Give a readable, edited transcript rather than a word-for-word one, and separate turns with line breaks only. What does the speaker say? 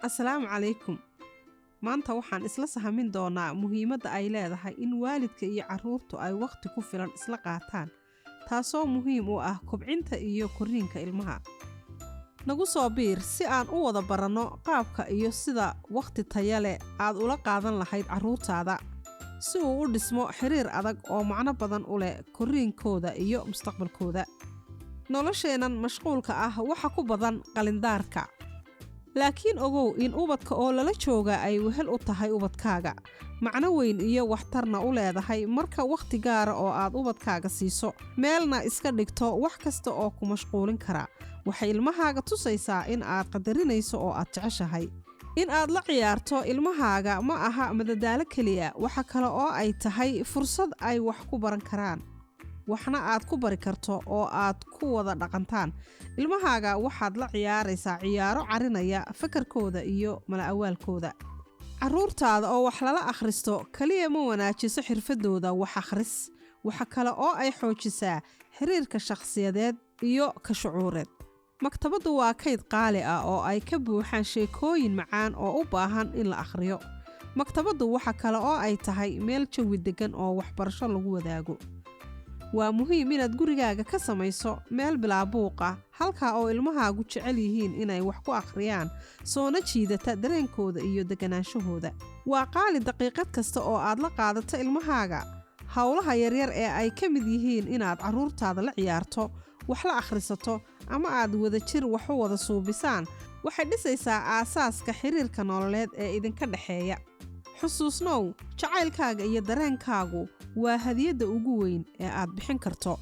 Asalaamu calaykum. Maanta waxaan isla sahamin doonaa muhiimadda ay leedahay in waalidka iyo carruurtu ay wakhti ku filan isla qaataan, taasoo muhiim u ah kobcinta iyo korriinka ilmaha. Nagu soo biir si aan u wada baranno qaabka iyo sida wakhti tayo leh aad ula qaadan lahayd carruurtaada, si uu u dhismo xiriir adag oo macno badan u leh korriinkooda iyo mustaqbalkooda. Nolosheennan mashquulka ah waxa ku badan qalindaarka. Laakiin ogow in ubadka oo lala jooga ay wehel u tahay ubadkaaga, macno weyn iyo waxtarna u leedahay marka wakhti gaara oo aad ubadkaaga siiso, meelna iska dhigto wax kasta oo ku mashquulin kara. Waxay ilmahaaga tusaysaa in aad qadarinayso oo aad jeceshahay. In aad la ciyaarto ilmahaaga ma aha madadaalo keliya, waxa kale oo ay tahay fursad ay wax ku baran karaan, waxna aad ku bari karto oo aad ku wada dhaqantaan. Ilmahaaga waxaad la ciyaaraysaa ciyaaro carinaya fakarkooda iyo mala-awaalkooda. Carruurtaada oo wax lala akhristo kaliya ma wanaajiso xirfadooda wax akhris, waxa kale oo ay xoojisaa xiriirka shakhsiyadeed iyo ka shucuureed. Maktabaddu waa kayd qaali ah oo ay ka buuxaan sheekooyin macaan oo u baahan in la akhriyo. Maktabaddu waxa kale oo ay tahay meel jawi deggan oo waxbarasho lagu wadaago. Waa muhiim inaad gurigaaga ka samayso meel bilaa buuq ah, halkaa oo ilmahaagu jecel yihiin inay wax ku akhriyaan, soona jiidata dareenkooda iyo degganaanshahooda. Waa qaali daqiiqad kasta oo aad la qaadato ilmahaaga. Howlaha yaryar ee ay ka mid yihiin inaad carruurtaada la ciyaarto, wax la akhrisato ama aad wadajir wax u wada suubisaan waxay dhisaysaa aasaaska xiriirka nololeed ee idinka dhexeeya. Xusuusnow, jacaylkaaga iyo dareenkaagu waa hadiyadda ugu weyn ee aad bixin karto.